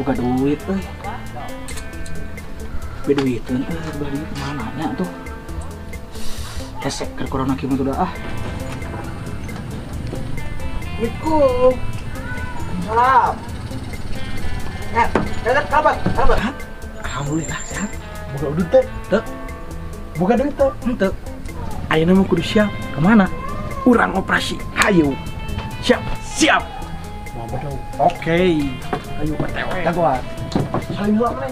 Boga duit euy. Be duiteun euy bari mana nya tuh. Hese keur corona kieu mah ah. Assalamualaikum. Salam. Sehat kabar? Kabar. Alhamdulillah sehat. Boga duit teh? Teu. Boga duit teh? Henteu. Ayeuna mah kudu siap. Kemana? Urang operasi. Hayu. Siap. Siap. Oke. Ayo OTW. Jagoan. Salim dulu nih.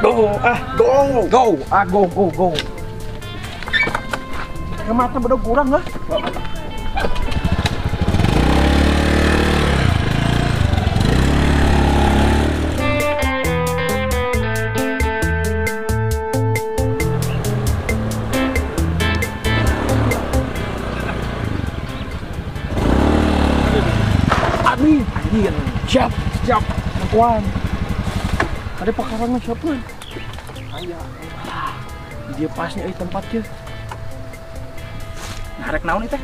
Go ah, go. Go. Ah, go go go. Kemana bedog kurang lah. Siap, siap. Kawan. Ada pakarangnya siapa? Aya. Dia pasnya di tempatnya. Narek naon itu?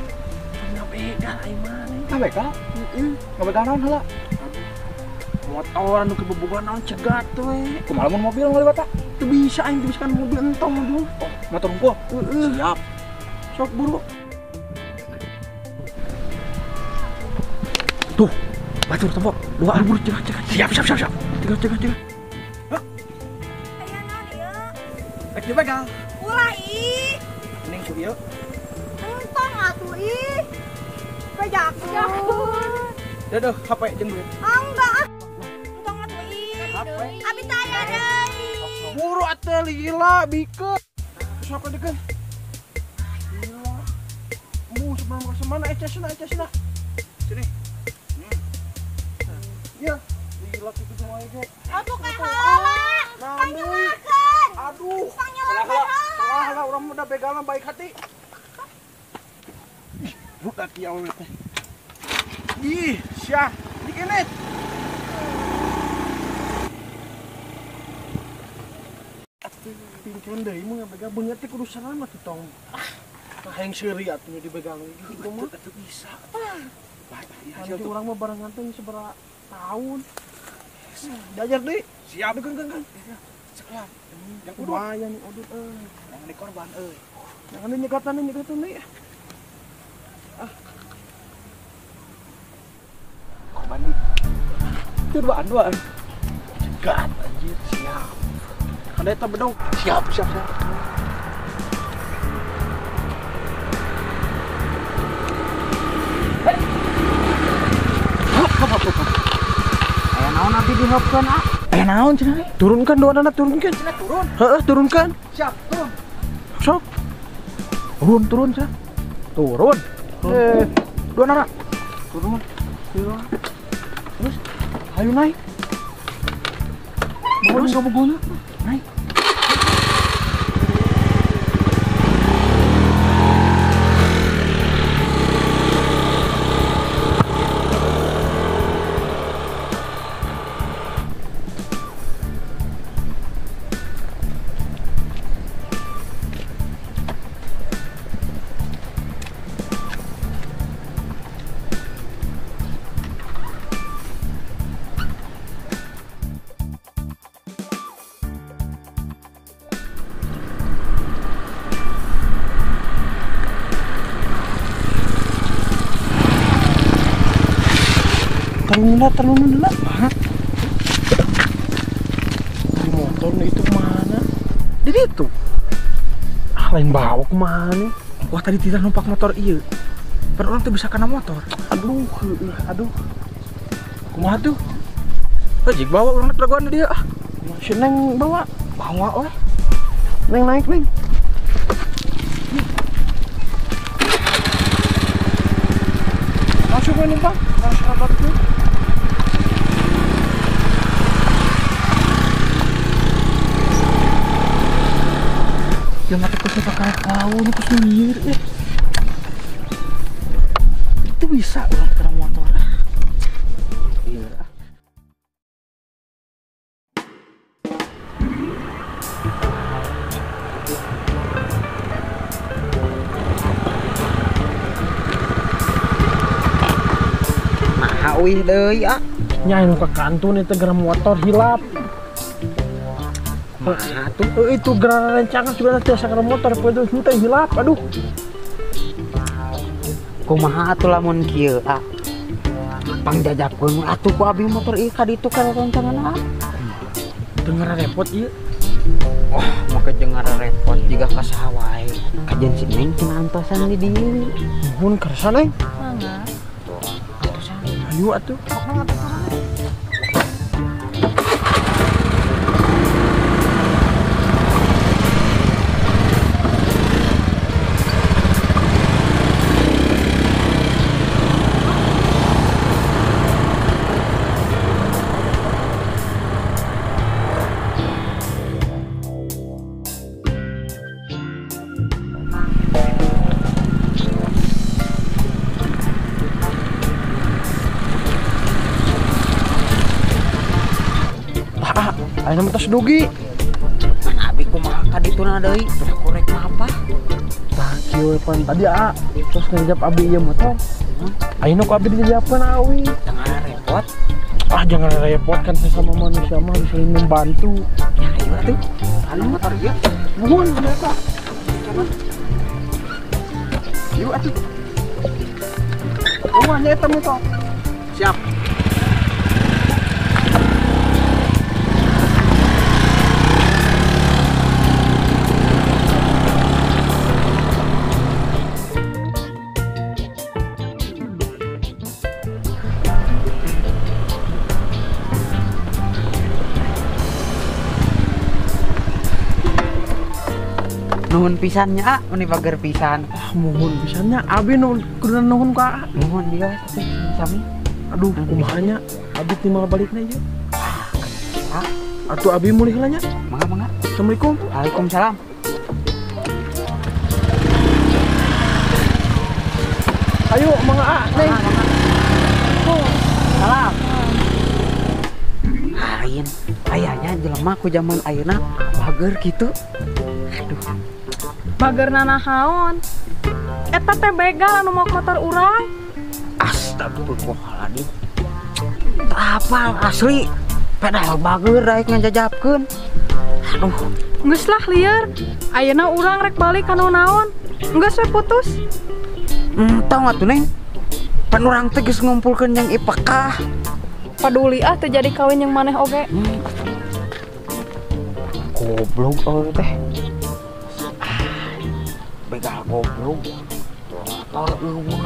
Ngabegal aing mah. Ngabegal? Heeh. Ngabegal naon heula? Motor anu kebobogan naon cegat we. Kumaha lamun mobil ngaliwat ta? Teu bisa aing teu bisa kan mobil entong mobil. Oh, motor hungkul. Heeh. Siap. Sok buru. Tuh. Batur tembok dua buru cegah cegah. Siap siap siap siap. Cegah cegah cegah. Hah? Aya naon ieu? Rek dibegal. Ulah ih. Mending ku ieu. Entong atuh ih. Bejakeun. Dadah HP jeung duit. Ah enggak ah. Entong atuh ih. Abi teh aya deui. Buru atuh lila bikeun. Sok dikeun. Lila. Mu sebelum ke mana ecesna ecesna. Sini. Ya, lila kitu wae ge. Atuh ka heula. Panyelakeun. Aduh. Panyelakeun heula. Salah lah urang muda begalan baik hati. Ih, budak ieu awewe teh. Ih, sia, dikenet. Pingkeun deui mah ngabegal beungeut teh kudu salam atuh tong. Ah, hayang seuri atuh dibegal kitu mah. Atuh bisa. Hasil urang mah barengan teh sabaraha tahun. Diajar deui. Siap. Dekeun keun keun. Sekolah. Yang lumayan nih udut euy. Yang di korban euy. Jangan nyegatan nyegatan deui. Ah. Korban nih. Itu duaan duaan. Cegat anjir, siap. Ada eta bedog. Siap siap siap. Hop hop hop. Aya naon abdi dihopkeun ah? Aya naon cenah? Turunkan doana turunkan. Cenah turun. Heeh, turunkan. Siap, turun. Sok. Turun, turun cenah. Turun. Eh, doana turun. Turun. Terus ayo naik. Terus kamu naik. Terluna, terluna. Di motor itu kemana? Di situ. Ah, lain bawa kemana? Wah, tadi tidak numpak motor iya. Per orang tuh bisa kena motor. Aduh, aduh. Kumaha tuh? Jik bawa orang dragoan dia ah. Si Neng bawa. Bawa weh. Neng naik, Neng. Langsung gue numpang. Langsung kabar tuh. Ya mati kos bakal kau nu kos nyir eh. Itu bisa orang kena motor. Iya. Nah, uih deui ah. Nya anu ka kantun itu geura motor hilap. Mah tuh itu geura rencangan sudah tiasa geura motor poe teh hilap. Aduh. Kumaha atuh lamun kieu ah. Pangjajapkeun atuh ku abi motor ieu ka ditu ka rencangan ah. Teu repot ieu. Wah, make jeung repot jiga ka saha wae. Kajen si Neng cenah antosan di dieu. Nuhun kersa Neng. Mangga. Antosan. Ayo atuh. Ayeuna mah tos dugi. Mana abi kumaha ka dituna deui? Teu korek mah apa? Tah kieu pan tadi a tos ngejap abi ieu motor. Ayeuna ku abi dijapkeun awi. Jangan repot. Ah jangan repot kan sesama manusia mah harus saling membantu. Ya ayo atuh. Anu motor ieu. Nuhun eta. Yuk atuh. Rumahnya eta motor. Siap. Nuhun pisannya ah, meni pager pisan. Ah, muhun pisannya abi nuhun kudu nuhun ka. Nuhun dia teh sami. Aduh, kumaha nya? Abi timbal balikna ieu. Ah, atuh abi mulih heula nya. Mangga mangga. Assalamualaikum. Waalaikumsalam. Ayo mangga ah, Neng. Salam. Lain, ayahnya jelema ku zaman ayeuna bager kitu. Aduh. Bager nanahaon. Eta teh begal anu maok motor urang. Astagfirullahaladzim. Teu apal asli. Padahal bager daek ngajajapkeun. Aduh. Geus lah lieur. Ayeuna urang rek balik ka naon. Geus we putus. Entong atuh Neng. Pan urang teh geus ngumpulkeun jeung ipekah. Paduli ah teu jadi kawin jeung maneh oge. Goblok euy teh. Begal goblok, motor eueuh,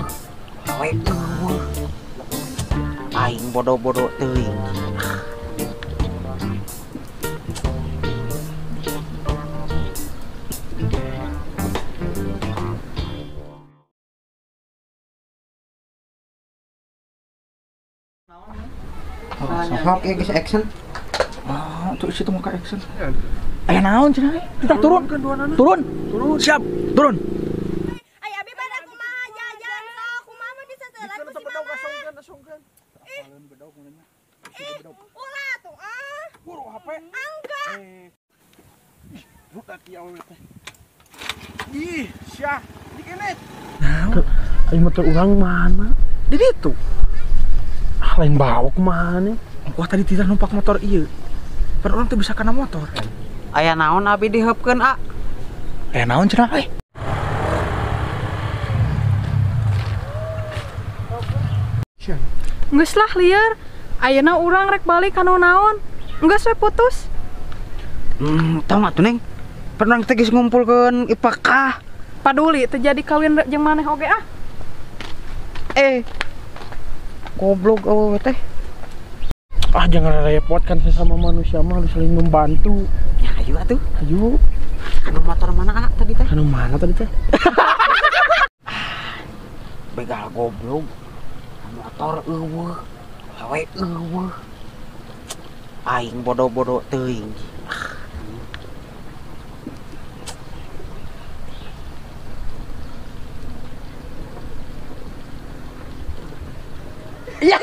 hawe eueuh, aing bodoh-bodoh teuing. Sok ya guys action. Ah, tuh situ mau ke action. Aya naon cenah? Kita turun. Turun. Turun. Siap, turun. Ay abi pada kumaha jajan sok, kumaha mun diseselan ku si mama. Ih, ulah tuh ah. Buru HP. Enggak. Ih, rudat ieu awewe teh. Ih, sia, dikenet. Naon? Ayo motor urang mana? Di ditu. Ah, lain bawa kumaha nih? Wah tadi tidak numpak motor ieu. Pan urang teu bisa kana motor. Aya naon abi diheupkeun a? Aya naon cenah euy? Geus lah lieur. Ayeuna urang rek balik ka naon. Geus we putus. Tong atuh Neng. Pan urang teh geus ngumpulkeun ipekah. Paduli teu jadi kawin jeung maneh oge ah. Goblok eueuh teh. Ah jangan repot kan sesama manusia mah harus saling membantu. Ya ayo atuh. Ayo. Anu motor mana ah tadi teh? Anu mana tadi teh? Begal goblok. Motor eueuh, hawe eueuh. Aing bodoh-bodoh teuing. Ya.